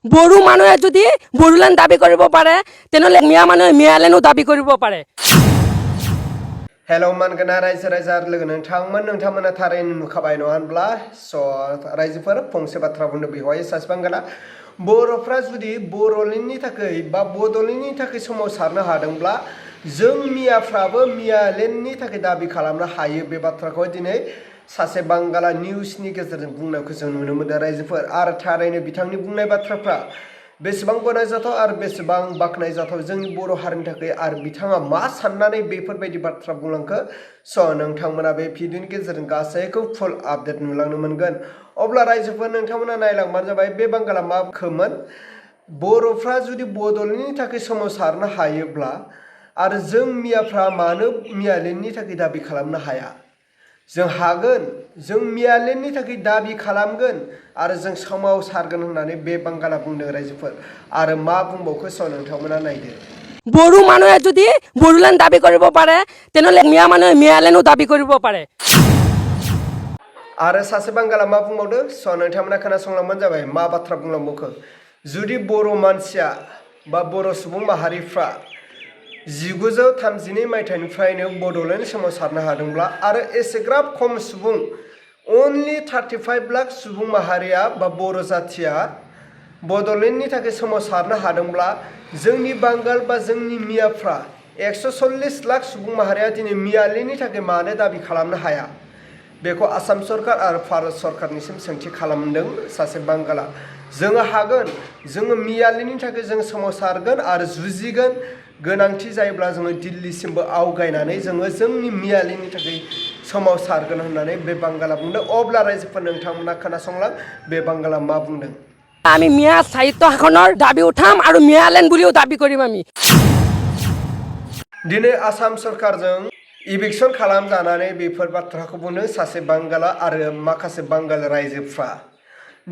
বড়ো মানুহে যদি বড়োলেণ্ড দাবী কৰিব পাৰে তেনেহ'লে মিয়া মানুহে মিয়ালেণ্ডো দাবী কৰিব পাৰে। हेलौ मानगोना रायजो राजा लोगो नोंथांमोना थारैनो नुखाबाय नङा होनब्ला रायजोफोर फंसे बाथ्रा बुंनो बेवहाय सासे बांगाला बर'फ्रा जुदि बर'लेण्डनि थाखाय बा बड'लेण्डनि थाखाय सोमावसारनो हादोंब्ला जों मियाफ्राबो मियालेण्डनि थाखाय दाबि खालामनो हायो बे बाथ्राखौ दिनै सासे बांगाला निउसनि गेजेरजों बुंनायखौ जों नुनो मोनदों रायजोफोर आरो थारैनो बिथांनि बुंनाय बाथ्राफ्रा बेसेबां गनायजाथाव आरो बेसेबां बाख्नायजाथाव जोंनि बर' हारिनि थाखाय आरो बिथाङा मा साननानै बेफोरबायदि बाथ्रा बुंलांखो नोंथांमोना बे भिडिअनि गेजेरजों गासैखौ फुल आपडेट नुलांनो मोनगोन। अब्ला रायजोफोर नोंथांमोना नायलांबानो जाबाय बे बांगाला मा खोमोन बर'फ्रा जुदि बड'लेण्डनि थाखाय सोमावसारनो हायोब्ला आरो जों मियाफ्रा मानो मियालेण्डनि थाखाय दाबि खालामनो हाया जों हागोन जों मियालेण्डनि थाखाय दाबि खालामगोन आरो जों सोमावसारगोन होननानै बे बांगाला बुंदों रायजोफोर आरो मा बुंबावखो नोंथांमोना नायदो। বড়ো মানুহে যদি বড়োলেণ্ড দাবী কৰিব পাৰে তেনেহ'লে মিয়া মানুহে মিয়ালেণ্ডো দাবী কৰিব পাৰে। आरो सासे बांगाला मा बुंबावदो नोंथांमोना खोनासंलांबानो जाबाय मा बाथ्रा बुंलांबावखो जुदि बर' मानसिया बा बर' सुबुं माहारिफ्रा 1932 मायथाइनिफ्रायनो बड'लेण्ड सोमावसारनो हादोंब्ला आरो एसेग्राब खम सुबुं अनलि 35 लाख सुबुं माहारिया बा बर' जाथिया बड'लेण्डनि थाखाय सोमावसारनो हादोंब्ला जोंनि बांगाल बा जोंनि मियाफ्रा 140 लाख सुबुं माहारिया दिनै मियालेण्डनि थाखाय मानो दाबि खालामनो हाया बेखौ आसाम सरकार आरो भारत सरकारनिसिम सोंथि खालामदों सासे बांगाला। जोङो हागोन जोङो मियालेण्डनि थाखाय जों सोमावसारगोन आरो जुजिगोन गोनांथि जायोब्ला जोङो दिल्लीसिमबो आवगायनानै जोङो जोंनि मियालेण्डनि थाखाय सोमावसारगोन होननानै बे बांगाला बुंदों। अब्ला रायजोफोर नोंथांमोना खोनासंलां बे बांगाला मा बुंदों। আমি মিয়া সাহিত্য শাসনৰ দাবী উঠাম আৰু মিয়ালেণ্ড বুলিও দাবী কৰিম আমি। दिनै आसाम सरकारजों इभिक्सन खालामजानानै बेफोर बाथ्राखौ बुंदों सासे बांगाला आरो माखासे बांगाल रायजोफ्रा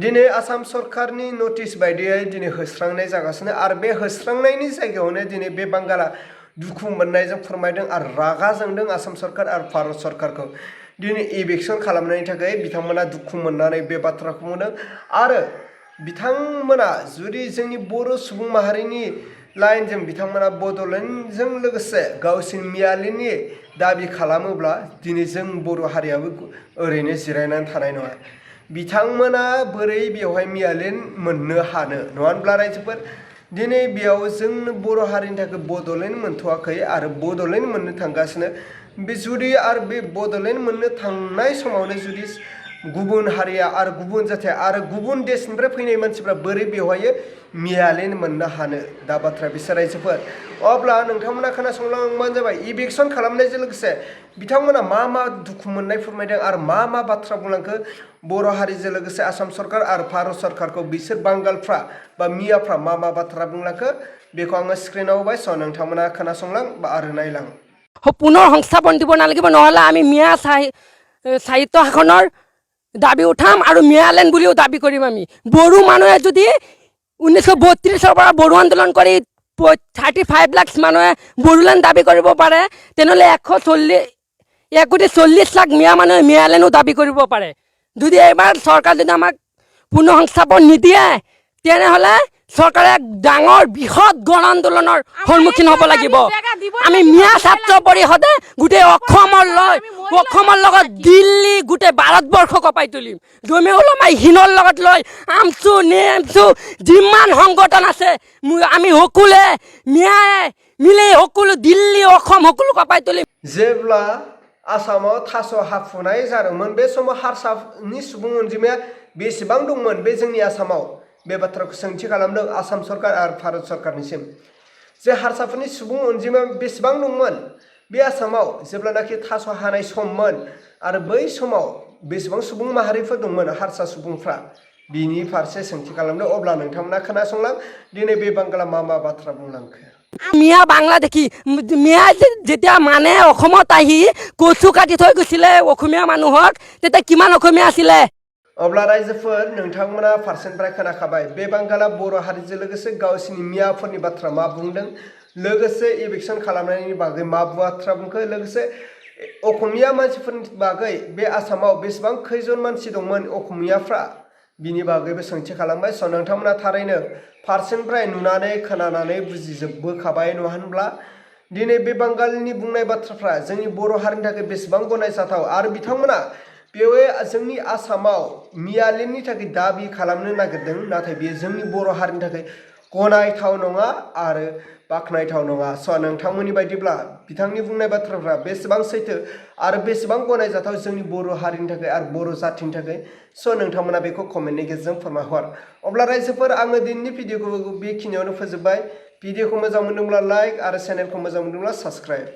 दिनै आसाम सरकारनि नटिस बायदियै दिनै होस्रांनाय जागासिनो आरो बे होस्रांनायनि जायगायावनो दिनै बे बांगाला दुखु मोननायजों फोरमायदों आरो रागा जोंदों आसाम सरकार आरो भारत सरकारखौ दिनै इभिक्सन खालामनायनि थाखाय बिथांमोना दुखु मोननानै बे बाथ्राखौ बुंदों आरो बिथांमोना जुदि जोंनि बर' सुबुं माहारिनि लाइनजों बिथांमोना बड'लेण्डजों लोगोसे गावसिनि मियालेण्डनि दाबि खालामोब्ला दिनै जों बर' हारियाबो ओरैनो जिरायनानै थानाय नङा। बिथांमोना बोरै बेवहाय मियालेण्ड मोननो हानो नङा होनब्ला रायजोफोर दिनै बेयाव जों बर' हारिनि थाखाय बड'लेण्ड मोनथ'वाखै आरो बड'लेण्ड मोननो थांगासिनो बे जुदि आरो बे बड'लेण्ड मोननो थांनाय समावनो जुदि गुबुन हारिया आरो गुबुन जाथिया आरो गुबुन देशनिफ्राय फैनाय मानसिफ्रा बोरै बेवहाय मियालेण्ड मोननो हानो दा बाथ्रा बिसोर रायजोफोर। अब्ला नोंथांमोना खोनासंलांबानो जाबाय इभिक्सन खालामनायजों लोगोसे बिथांमोना मा दुखु मोननाय फोरमायदों आरो मा बाथ्रा बुंलांखो बर' हारिजों लोगोसे आसाम सरकार आरो भारत सरकारखौ बिसोर बांगालफ्रा बा मियाफ्रा मा बाथ्रा बुंलांखो बेखौ आङो स्क्रिनाव होबाय नोंथांमोना खोनासंलां बा आरो नायलां। পুনৰ সংস্থাপন দিব নালাগিব নহ'লে আমি মিয়া সাহিত্য শাসনৰ দাবী উঠাম আৰু মিয়ালেণ্ড বুলিও দাবী কৰিম আমি। বড়ো মানুহে যদি 1932 পৰা বড়ো আন্দোলন কৰি 35 লাখ মানুহে বড়োলেণ্ড দাবী কৰিব পাৰে তেনেহ'লে 140 লাখ মিয়া মানুহে মিয়ালেণ্ডো দাবী কৰিব পাৰে। যদি এইবাৰ চৰকাৰ যদি আমাক পুনৰ সংস্থাপন নিদিয়ে তেনেহ'লে চৰকাৰে ডাঙৰ বৃহৎ গণ আন্দোলনৰ সন্মুখীন হ'ব লাগিব। আমি মিয়া ছাত্ৰ পৰিষদে গোটেই অসমৰ লগত দিল্লী গোটেই ভাৰতবৰ্ষ কঁপাই তুলিম। জমিউলমা হিনৰ লগত লৈ আমচু নেমচু যিমান সংগঠন আছে আমি সকলোৱে মিয়াই মিলি সকলো দিল্লী অসম সকলো কঁপাই তুলিম। जेब्ला आसामाव थास' हाफुनाय जादोंमोन बे समाव हारसानि सुबुं अनजिमाया बेसेबां दंमोन बे जोंनि आसामाव बे बाथ्राखौ सोंथि खालामदों आसाम सरकार आरो भारत सरकारनिसिम जे हारसाफोरनि सुबुं अनजिमाया बेसेबां दंमोन बे आसामाव जेब्लानाखि थास' हानाय सममोन आरो बै समाव बेसेबां सुबुं माहारिफोर दंमोन हारसा सुबुंफ्रा बिनि फारसे सोंथि खालामदों। अब्ला नोंथांमोना खोनासंलां दिनै बे बांगाला मा बाथ्रा बुंलांखो। মিয়া বাংলা দেখি মিয়া যেতিয়া মানে অসমত আহি কচু কাটি থৈ গৈছিলে অসমীয়া মানুহক তেতিয়া কিমান অসমীয়া আছিলে। अब्ला रायजोफोर नोंथांमोना फारसेनिफ्राय खोनाखाबाय बे बांगाला बर' हारिजों लोगोसे गावसिनि मियाफोरनि बाथ्रा मा बुंदों लोगोसे इभिक्सन खालामनायनि बागै मा बाथ्रा बुंखो लोगोसे असमिया मानसिफोरनि बागै बे आसामाव बेसेबां खैजन मानसि दंमोन असमियाफ्रा बिनि बागैबो सोंथि खालामबाय। स' नोंथांमोना थारैनो फारसेनिफ्राय नुनानै खोनानानै बुजिजोबबोखाबाय नङा होनब्ला? दिनै बे बांगालनि बुंनाय बाथ्राफ्रा जोंनि बर' हारिनि थाखाय बेसेबां गनायजाथाव आरो बिथांमोना बेयो जोंनि आसामाव मियालेननि थाखाय दाबि खालामनो नागिरदों, नाथाय बेयो जोंनि बर' हारिनि थाखाय गनायथाव नङा आरो बाख्नायथाव नङा। स' नोंथांमोननि बायदिब्ला बिथांनि बुंनाय बाथ्राफ्रा बेसेबां सैथो आरो बेसेबां गनायजाथाव जोंनि बर' हारिनि थाखाय आरो बर' जाथिनि थाखाय? स' नोंथांमोना बेखौ कमेन्टनि गेजेरजों फोरमायहर। अब्ला रायजोफोर, आङो दिनैनि भिडिअखौ बेखिनियावनो फोजोबबाय। भिडिअखौ मोजां मोनदोंब्ला लाइक आरो चेनेलखौ मोजां मोनदोंब्ला साबस्क्राइब।